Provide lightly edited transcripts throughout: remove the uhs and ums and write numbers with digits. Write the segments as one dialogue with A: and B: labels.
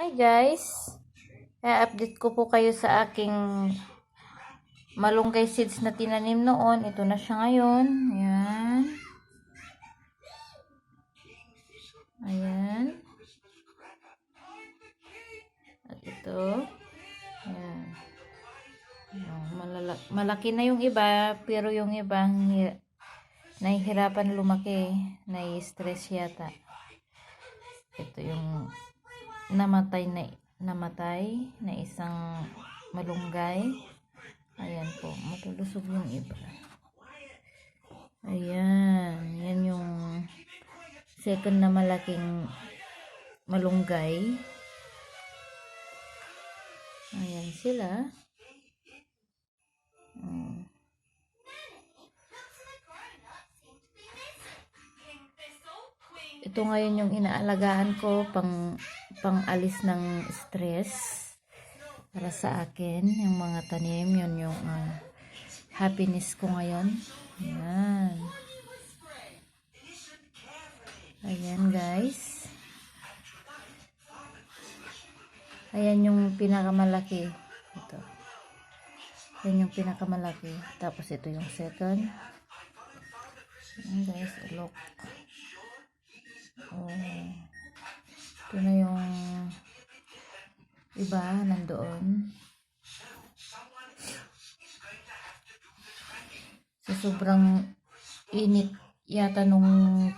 A: Hi guys, update ko po kayo sa aking malunggay seeds na tinanim noon. Ito na siya ngayon. Ayan. Ayan. At ito. Ayan. Malaki na yung iba, pero yung iba nahihirapan lumaki. Nai-stress yata. Ito yung namatay na isang malunggay. Ayan po, matulusog yung iba. Ayan, yan yung second na malaking malunggay. Ayan sila. Ito ngayon yung inaalagaan ko pang alis ng stress para sa akin, yung mga tanim, yun yung happiness ko ngayon. Ayan. Ayan guys. Ayan yung pinakamalaki. Ito. Ayan yung pinakamalaki. Tapos ito yung second. Ayan guys, look. Oh. Ito na yung iba nandoon. So, sobrang init yata nung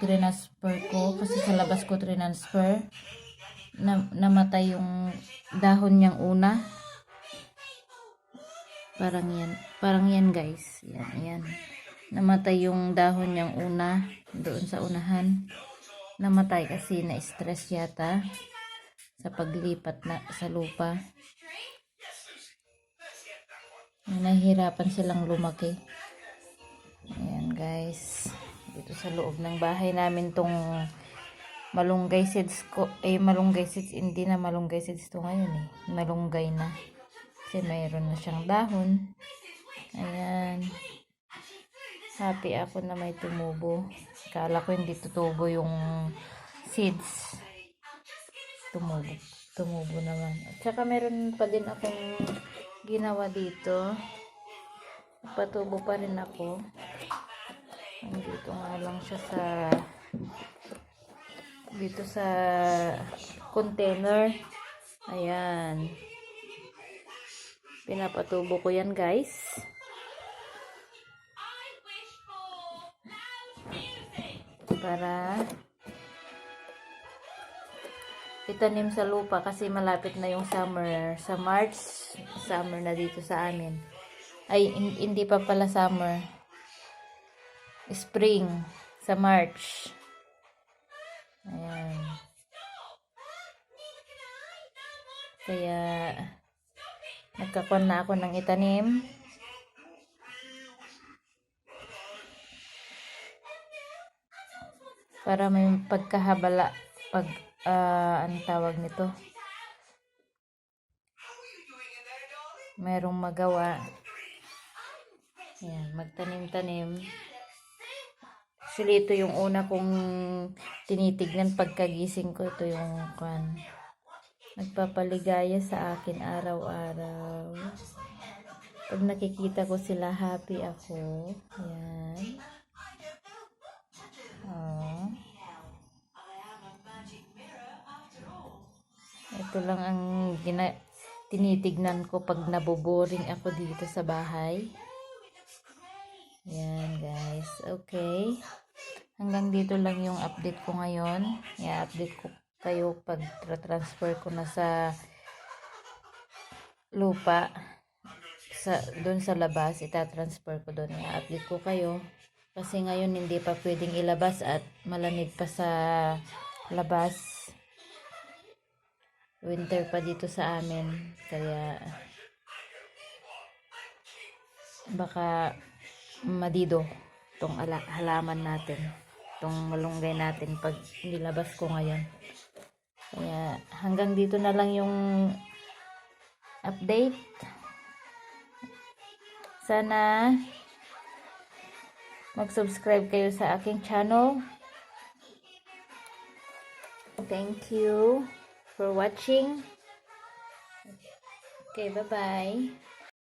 A: transfer ko kasi sa labas ko transfer namatay yung dahon niyang una. Parang yan guys, yan namatay yung dahon niyang una doon sa unahan. Namatay kasi na stress yata sa paglipat na sa lupa. Nahihirapan silang lumaki. Ayan guys, dito sa loob ng bahay namin tong malunggay seeds ko. Malunggay seeds, hindi na malunggay seeds to ngayon malunggay na kasi mayroon na siyang dahon. Ayan, happy ako na may tumubo. Kala ko hindi tutubo yung seeds. Tumubo naman. At saka meron pa din akong ginawa dito. Patubo pa rin ako. Dito nga lang siya dito sa container. Ayan. Pinapatubo ko yan guys. Para itanim sa lupa kasi malapit na yung summer. Sa March, summer na dito sa amin. Ay, hindi pa pala summer. Spring. Sa March. Ayan. Kaya, nagkakon na ako ng itanim. Para may pagkahabala. Anong tawag nito? Mayroong magawa. Ayan, magtanim-tanim. Actually, ito yung una kong tinitignan pagkagising ko. Ito yung nagpapaligaya sa akin araw-araw. Pag nakikita ko sila, happy ako. Ayan. Oh. Ito lang ang tinitignan ko pag naboboring ako dito sa bahay. Ayan guys. Okay. Hanggang dito lang yung update ko ngayon. I-update ko kayo pag transfer ko na sa lupa. Doon sa labas. Ita-transfer ko doon. I-update ko kayo. Kasi ngayon hindi pa pwedeng ilabas at malamig pa sa labas. Winter pa dito sa amin. Kaya baka madido itong halaman natin. Itong malunggay natin pag nilabas ko ngayon. Kaya hanggang dito na lang yung update. Sana mag-subscribe kayo sa aking channel. Thank you for watching. Okay, bye-bye.